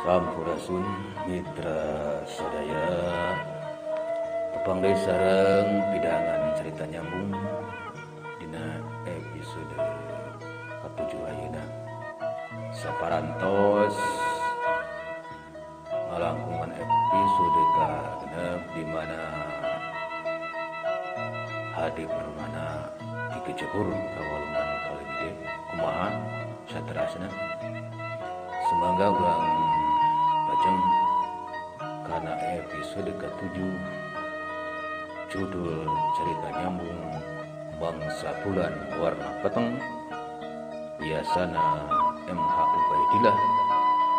Sampurasun mitra sadaya, tepang deui sareng pidangan cerita nyambung dina episode ka-7 ayeuna. Saparantos ngalangkungan episode ka-6 di mana Hadi Permana dikecebur ka walungan Kali Mide. Kumaha saterasna? Sumangga urang lajeng kana episode ke-7 judul cerita nyambung Bangsa Bulan Warna Peteng biasana MH Ubaidillah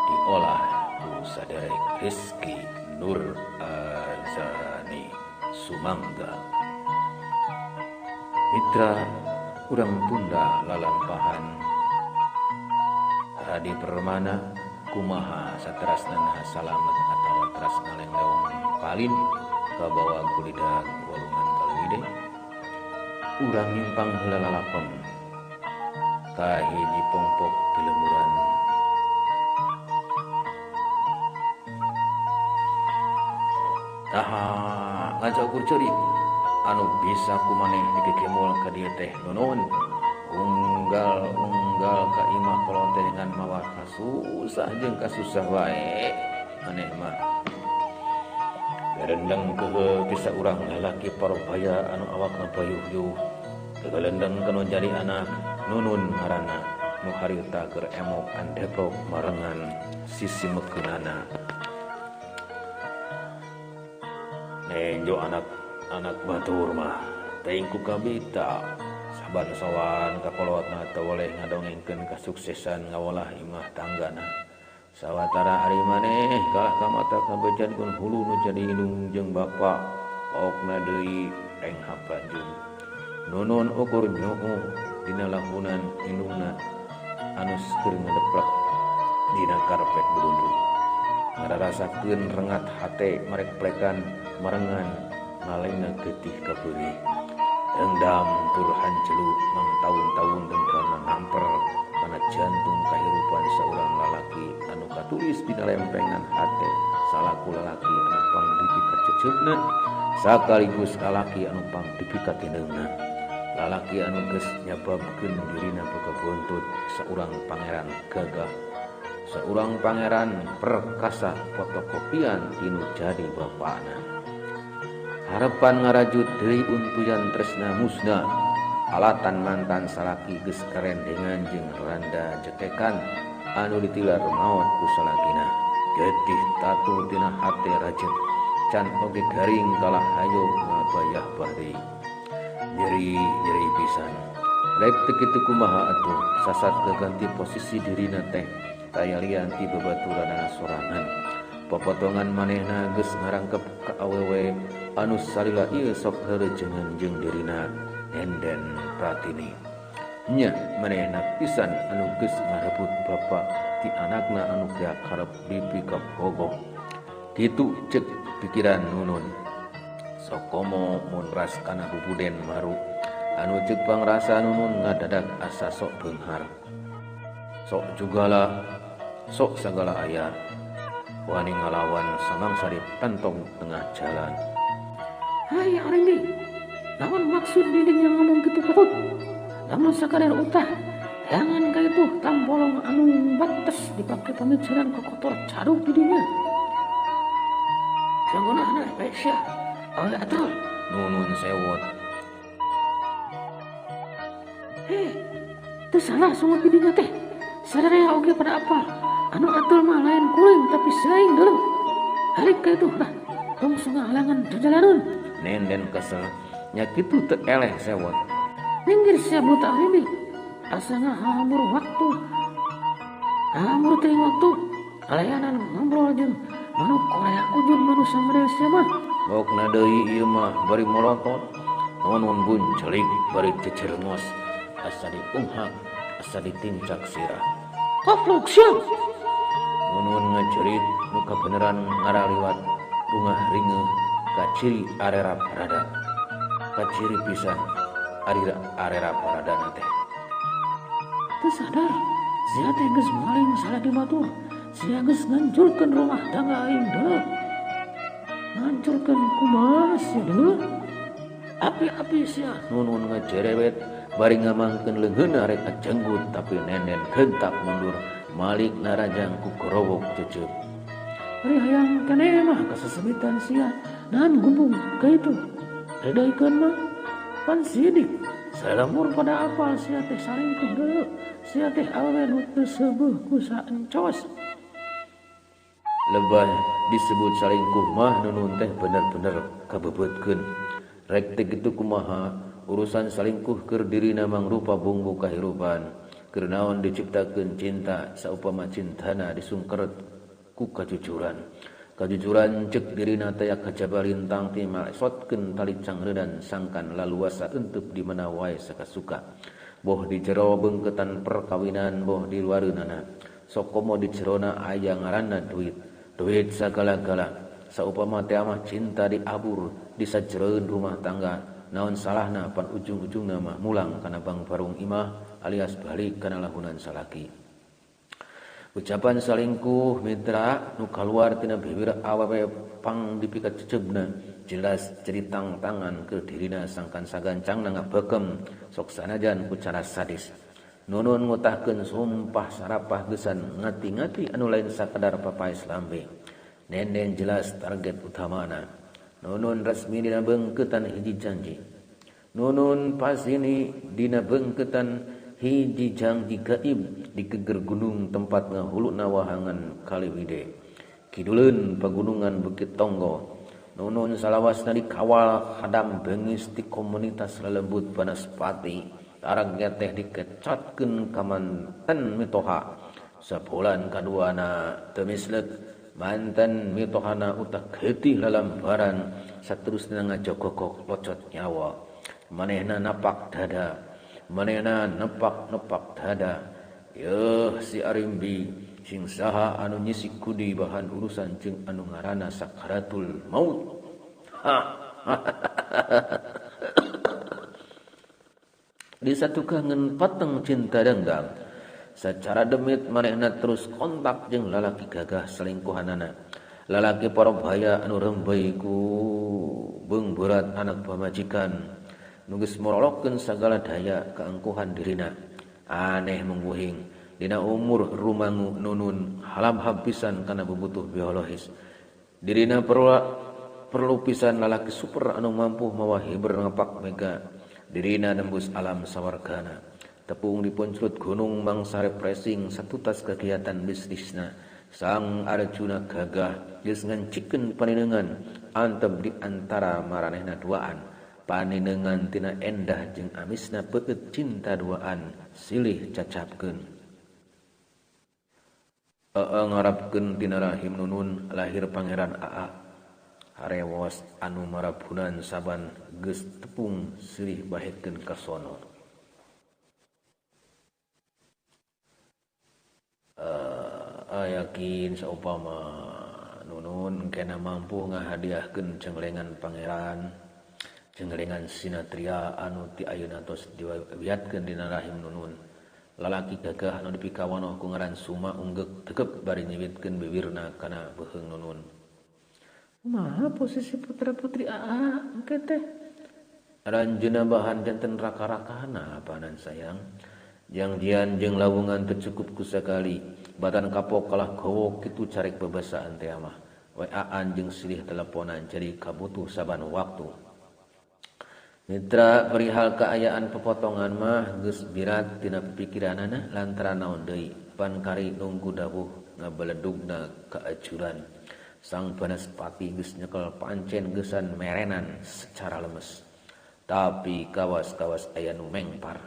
diolah ku saderek Rizky Nur Azani. Sumangga mitra urang tunda lalampahan Hadi Permana kumaha saterasna salamet atawa teras ngalengleong kalin kabawa kulidag walungan Kali Mide. Urang nyimpang heula lalakon ka hiji pongpok di lemburan. Taha ngajagur ceurik anu bisa kumaneh dikekemol ka dieu teh nunuun. Unggal-unggal ka imah kolot teh ngan mawa kasusah jeung kasusah wae maneh mah. Garendeng kehe ti saurang lalaki parubaya anu awakna bayuh-yuh. Gagalendeng kanu jadi anak nunun ngaranna nu harita keur emok andeprok marengan sisi mekeunana. Nenjo anak batur mah teuing ku kabita. Saban sawan kakolotna teu woleh ngadongengkeun kasuksesan ngawolah imah tanggana. Sawatara ari maneh kalah ka mata kabejankeun hulu nu jadi indung jeung bapa okna deui enghap lanjut. Nunun ukur nyoo dina lahunan indungna anu keur ngadeplek dina karpet bulundung. Ngararasakeun rengat hate marek-plekan marengan malengna getih kabeurih. Dendam tur hancelu mang taun-taun dengkalna namper kana jantung kahirupan saurang lalaki anu katulis dina lempengan hate salaku lalaki anu pang dipikaceceupna sakaligus lalaki anu pang dipikatineungna. Lalaki anu geus nyababkeun dirina boga buntut saurang pangeran gagah, saurang pangeran perkasa fotokopian tinu jadi bapana. Harapan ngarajut deui untuyan tresna musna alatan mantan salaki geus karendengan jeung randa jekekan anu ditilar maot ku salakina. Getih tatu tina hate rajet can oge garing kalah hayo ngabayah deui. Nyeri-nyeri pisan. Rek teu kitu kumaha atuh sasat gaganti posisi dirina teh taya lian ti babaturanana sorangan. Popotongan manehna geus ngarangkep ka awewe anu salila ieu sok heurejengan jeung dirina Nenden Pratini. Nya manehna pisan anu geus ngarebut bapa ti anakna anu geak karep dipikabogoh. Kitu ceuk pikiran Nunun. Sokomo mun ras kana bubuden maru anu ceuk pangrasa Nunun ngadadak asa sok beunghar. Sok jugala, sok sagala aya. Wani ngalawan samangsa di pentong tengah jalan. Hai Arimbi, naon maksud diding yang ngomong gitu patut? Lamun sakadar utah, jangan ka itu tambolong anu bates dipake pamikiran kokotor caduk di dinya. Sangunahna bae sia, awe atul. Nunun sewot. Heh, teu salah sungut di dinya teh. Sadarea oge pada apal. Anu atul mah lain kuring tapi saing dulu. Halik ka itu lah, tong sungahalangan jajalanun. Nenden kesel, nya kitu teu eleh sewot. Minggir sia buta Arimbi, asa ngahamur waktu. Hamur teuing waktu, kalayanan ngobrol jeung manuk Korea ujun manusia model sia mah. Bokna deui ieu mah bari molotot, nunun buncelik bari cecerngos, asa diunghak, asa ditincak sirah. Goblok sia. Nunun ngajerit nu kabeneran ngaraliwat bungah ringeuh kaciri arera parada. Kaciri pisan arira arera paradana teh. Teu sadar sia teh geus maling salaki batur. Sia geus ngancurkeun rumah tangga aing deuleu. Ngancurkeun kumaha sia deuleu? Api-api sia Nunun ngajerewet bari ngamangkeun leungeunna rek ngajenggut tapi Nenen gentak mundur malik narajang ku gorowok cecep. Ari hayang keneh mah kasesebitan sia nahan gumbung ka itu. Redaikeun mah pan sidik. Salembur pada apal sia teh salingkuh deuleu. Sia teh awewe nu teu seubeuh ku saencos. Lebah disebut salingkuh mah Nunun teh bener-bener kabebeutkeun. Rek teh kitu kumaha urusan salingkuh keur dirina mangrupa bumbu kahirupan. Keur naon diciptakeun cinta saupama cintana disungkeret ku kajujuran. Kajujuran cek dirina teh kajaba lintang ti malesotkeun tali cangredan sangkan laluasa enteup di mana wae sakasuka. Boh di jero beungkeutan perkawinan boh di luareunana. Sok komo di jerona aya ngaranna duit. Duit sagala-gala. Saupama teh mah cinta diabur di sajeroeun rumah tangga. Naon salahna pan ujung-ujungna mah mulang kana bangbarung imah alias balik kana lahunan salaki. Ucapan salingkuh mitra nu kaluar tina bibir awewe pang dipika cecebna jelas jadi tangtangan ke dirina sangkan sagancangna ngabekem sok sanajan ku cara sadis. Nunun ngutahkeun sumpah sarapah geusan ngati-ngati anu lain sakadar papaes lambe. Nenen jelas target utamana. Nunun resmi dina beungkeutan hiji janji. Nunun pasini dina beungkeutan hiji janji gaib di geger gunung tempat ngahuluna wahangan Kaliwide. Kiduleun pagunungan Bukit Tonggo. Nunun salawasna dikawal hadam bengis di komunitas lelembut Banaspati. Target teh dikecotkeun ka mantan mitoha. Sabulan kaduana teu mislek mantan mitohana utak getih lalambaran saterusna ngajogogok locot nyawa. Manehna napak dada. Manehna nepak-nepak dada. Yeuh si Arimbi sing saha anu nyisik kudi bahan urusan jeung anu ngaranna sakaratul maut. Ha. Disatukangan pateng cinta denggang. Secara demit manehna terus kontak jeung lalaki gagah selingkuhanana. Lalaki parabaya anu rembei ku beung berat anak pamajikan. Nu geus morolokeun sagala daya keangkuhan dirina. Aneh mungguhing dina umur rumangu Nunun halam pisan kana bubutuh biologis. Dirina perlu pisan lalaki super anu mampu mawa hiber ngapak mega. Dirina nembus alam sawargana. Tepung diponcrut gunung mangsa refreshing satutas kegiatan bisnisna. Sang Arjuna gagah geus ngancikeun paninengan antep di antara maranehna duaan. Paninengan tina endah jeung amisna peueut cinta duaan silih cacapkeun. Ee ngarapkeun tina rahim Nunun lahir pangeran Aa. Harewos anu marabunan saban geus tepung silih bahekeun ka sono. Yakin saupama Nunun engkena mampu ngahadiahkeun jenglengan pangeran, jenglengan sinatria anu ti ayeuna tos diwiatkeun dina rahim Nunun. Lalaki gagah anu dipikawanoh ku ngaran Suma unggeuk tegep bari nyiwitkeun bibirna kana beuheung Nunun. Kumaha posisi putra-putri Aa engke teh? Aranjeunna bahan janten raka-rakana apanan sayang. Jangjian jeung lawungan teu cukup ku sakali. Batan kapok kalah gowok kitu carek bebasaan teh mah. WA-an jeung silih teleponan jadi kabutuh saban waktu. Mitra perihal kaayaan pepotongan mah geus birat tina pikiranana lantaran naon deui pan kari nunggu dawuh ngabeledugna kaajuran. Sang Banaspati geus nyekel pancen geusan merenan secara lemes. Tapi kawas-kawas aya nu mengpar.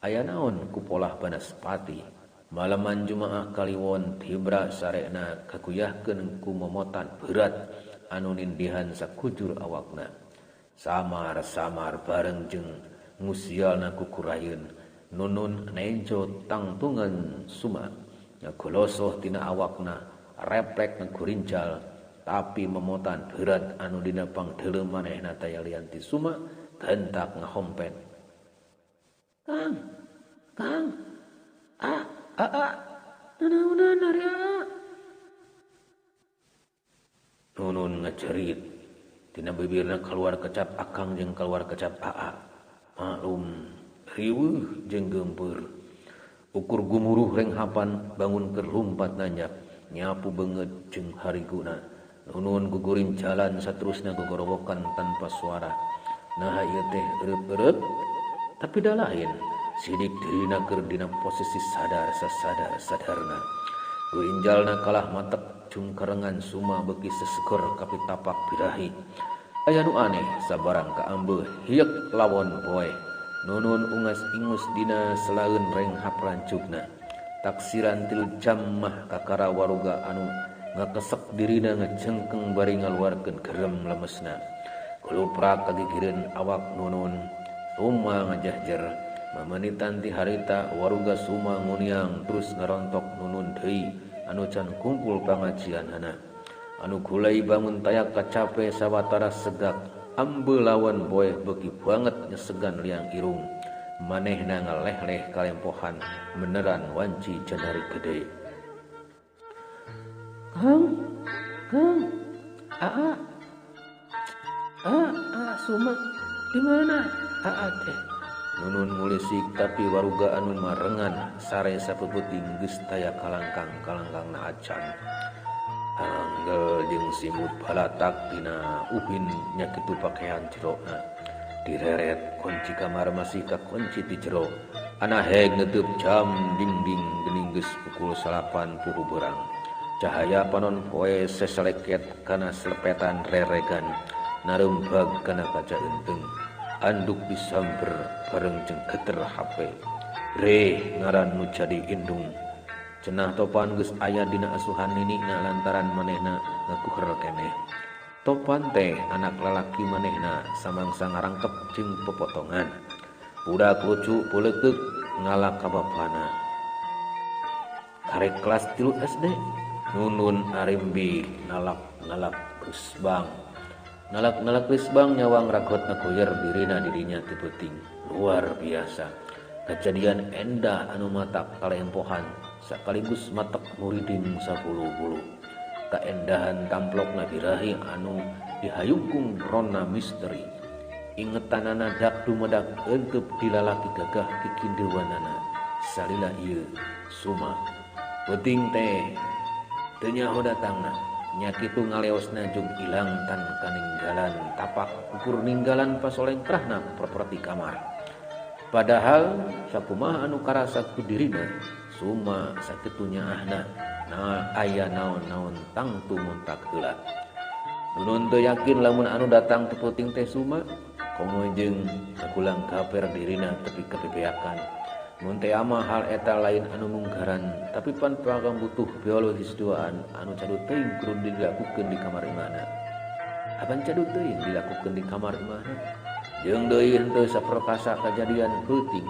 Aya naon ku polah Banaspati. Malaman Jumaah kaliwon tibra sarekna kaguyahkeun ku momotan berat anu nindihan sakujur awakna. Samar-samar bareng jeung ngusialna kukurayeun. Nunun nenjo tangtungan Suma ngagolosoh tina awakna replek nggurincal tapi memotan berat anu dina pangdeuleu manehna taya lian ti Suma gentak ngahompet. Kang, Kang, ah, ah, ah, nanaonan ari aa? Nunun ngacerit. Tina bibirna keluar kecap akang jeung keluar kecap aa. Maklum riweuh jeung geumpeur. Ukur gumuruh renghapan bangun keur lumpat nanjak. Nyapu beungeut jeung hariguna. Nunun gugurin jalan saterusna gogorowokan tanpa suara. Naha ieu teh eureut-eureut tapi da lain. Sidik dirina keur dina posisi sadar sasadar sadarna. Guinjalna kalah matek cungkerengan Suma beuki sesegor kapitapak birahi. Aya nu aneh sabarang kaambeuh hieuk lawon poe. Nunun ungas ingus dina selaeun renghap rancugna. Taksiran 3 jam mah kakara waruga anu ngakesek dirina ngecengkeng bari ngaluarkeun gerem lemesna. Kuluprak kagigireun awak Nunun. Suma ngajahjer. Mamanitan ti harita waruga Suma nguniang terus ngarontok Nunun deui anu can kumpul pangajianana. Anu gulai bangun tayak kacape sawatara segak ambe lawan boeh beuki banget nyesegan liang irung. Manehna ngaleh-leh kalempohan beneran wanci janari gede. Kang, Kang, aa, aa, Suma, di mana aa teh? Nunun ngulisik tapi waruga anu marengan sare sapeupeting geus taya kalangkang-kalangkangna acan. Anggel jeung simut balatak dina uhin nya kitu pakaian jerona. Direret kunci kamar masih kakunci di jero. Anaheg neuteub jam dingding geuning geus pukul 9 puhu beurang. Cahaya panon poe seseleket kana selepetan reregan nareumbag kana kaca eunteung. Anduk disamber bareng jeung geter HP. Reh ngaran nu jadi indung. Cenah Topan geus aya dina asuhan ninina lantaran manehna ngakuher keneh. Topan teh anak lalaki manehna samangsa ngarangkep jeung pepotongan. Budak lucu peuleukeup ngalak ka bapana. Karek kelas 3 SD Nunun arimbi nalak-nalak risbang. Nalak-nalak risbang nyawang ragot ngagoyer dirina dirinya ti peuting. Luar biasa. Kejadian endah anu matak kalempohan sekaligus matak muriding sabulu-bulu. Kaendahan tamplokna birahi anu dihayungkung rona misteri. Ingetanana dak dumedak eungkeup dilalaki gagah kikindewanana. Salila ieu Suma. Peuting teh teu nyaho datangna. Nya kitu ngaleosna jeung ilang tan kaninggalan tapak ukur ninggalan pasolengkrahna properti kamar. Padahal sakumaha anu karasa ku dirina Suma sakitu nyaahna na aya naon-naon tangtu muntak heula. Nunun teu yakin lamun anu datang teu peuting teh Suma komo jeung sakulang kaper dirina tepi kapipeakan. Mun teh ama hal eta lain anu munggaran tapi pan butuh biologis duaan anu cadu teuing kudu dilakukeun di kamar imahna. Apan cadu teuing dilakukeun di kamar imahna? Jeung deui henteu saperkasa kajadian peuting.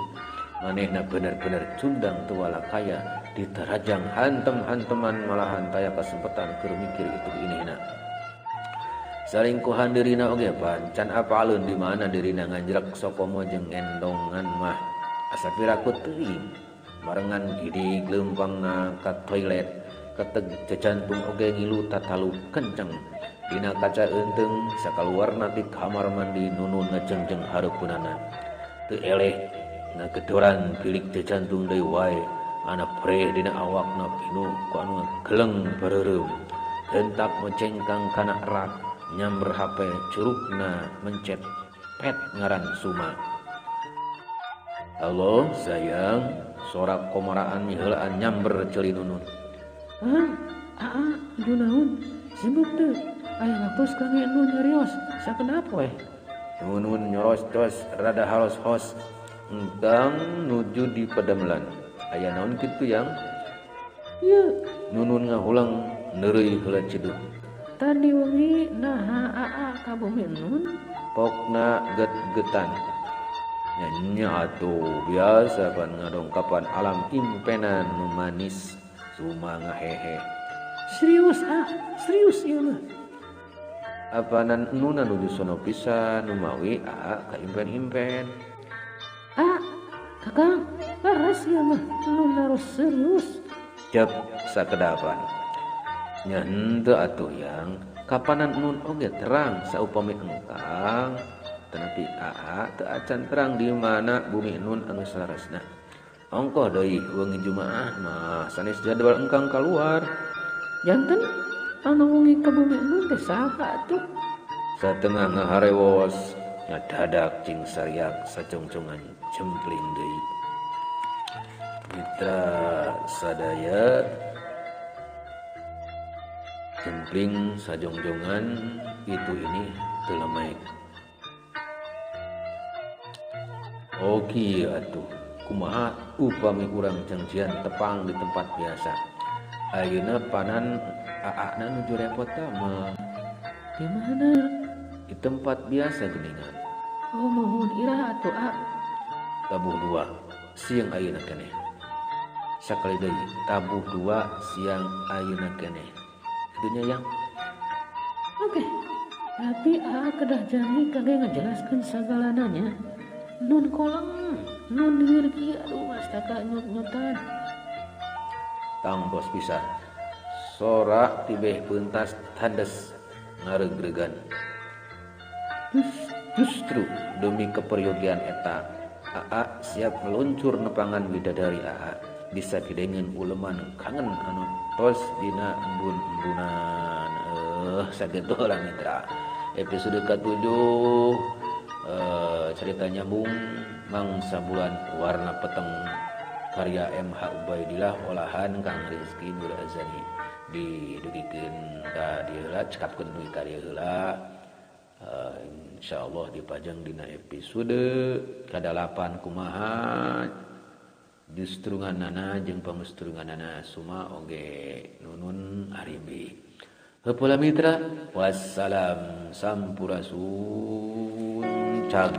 Manehna bener-bener cundang teu walakaya ditarajang hantem-hanteman malahan taya kasempetan keur mikir itu inehna. Salingkuhan dirina oge pan can apaleun di mana dirina nganjrek sokomo jeung ngendongan mah. Asa piraku teuing barengan gidig leumpangna ka toilet keteg jajantung oge ngilu tatalu kenceng. Dina kaca eunteung sakaluarna ti kamar mandi Nunun ngajengjeng hareupeunana. Teu eleh ngagedoran bilik jajantung deui wae ana preh dina awakna pinuh ku anu geleng bareureum. Hentak mecengkang kana rak nyamber HP curugna mencet pet ngaran Suma. Halo sayang, sorak komaraan miheulaan nyamber ceuli Nunun. Hah? Aa, nuju naon? Sibuk teu? Aya waktu kangge nu nyarios, sakedap we. Nunun nyorostos rada halos-hos engkang nuju di pedamelan. Aya naon kitu yang? Ieu. Nunun ngahulang neureuy heula ciduk. Tadi wengi naha aa ka bumi Nun? Pokna get-getan. Nya atuh biasa pan ngadongkapan alam impenan nu manis. Suma ngahehe. Serius ah, serius ieu mah. Apanan nuna nuju sono pisan nu mawi ah ka impen-impen. Ah, kakang, leres ieu mah nu naros serius. Cep sakedapan. Nya henteu atuh yang kapanan nun oge terang saupami engkang tenapi aa teu acan terang di mana bumi nun anu saleresna. Ongkoh deui wengi Jumaah mah sanes jadwal engkang kaluar. Janten anu wengi ka bumi nun teh saha atuh? Satengah ngaharewos ngadadak cing sariak sacongcongan jempling deui. Mitra sadaya jempling sajongjongan itu ini telemaik. Oke atuh kumaha upami urang jangjian tepang di tempat biasa. Ayeuna panan aakna nuju repot mah. Di mana? Di tempat biasa geuningan. Oh mohon iraha atuh a. Tabuh dua siang ayeuna keneh. Sakali deui tabuh dua siang ayeuna keneh. Itunya yang. Oke. Tapi aa kedah janji kage ngajelaskeun sagalananya. Nun koleng, nun wirgi, aduh astaka nyut-nyutan. Tang bos pisan. Sora tibeh pentas tandes ngareugregan. Justru demi keperyogian eta, aa siap meluncur nepangan bidadari aa. Bisa kidengen uleman kangen anu tos dina embun-embunan. Sakitu lah mitra. Episode ke-7 cerita nyambung Mangsa Bulan Warna Peteng karya MH Ubaidillah olahan Kang Rizky Nur Azani didugikeun ka dieu heula cekapkeun dugi ka dieu heula. Insyaallah dipajang dina episode ka-8 kumaha justrunganana jeung pangustrunganana suma oge nunun arimbi. Heula mitra, wassalam sampurasun cag.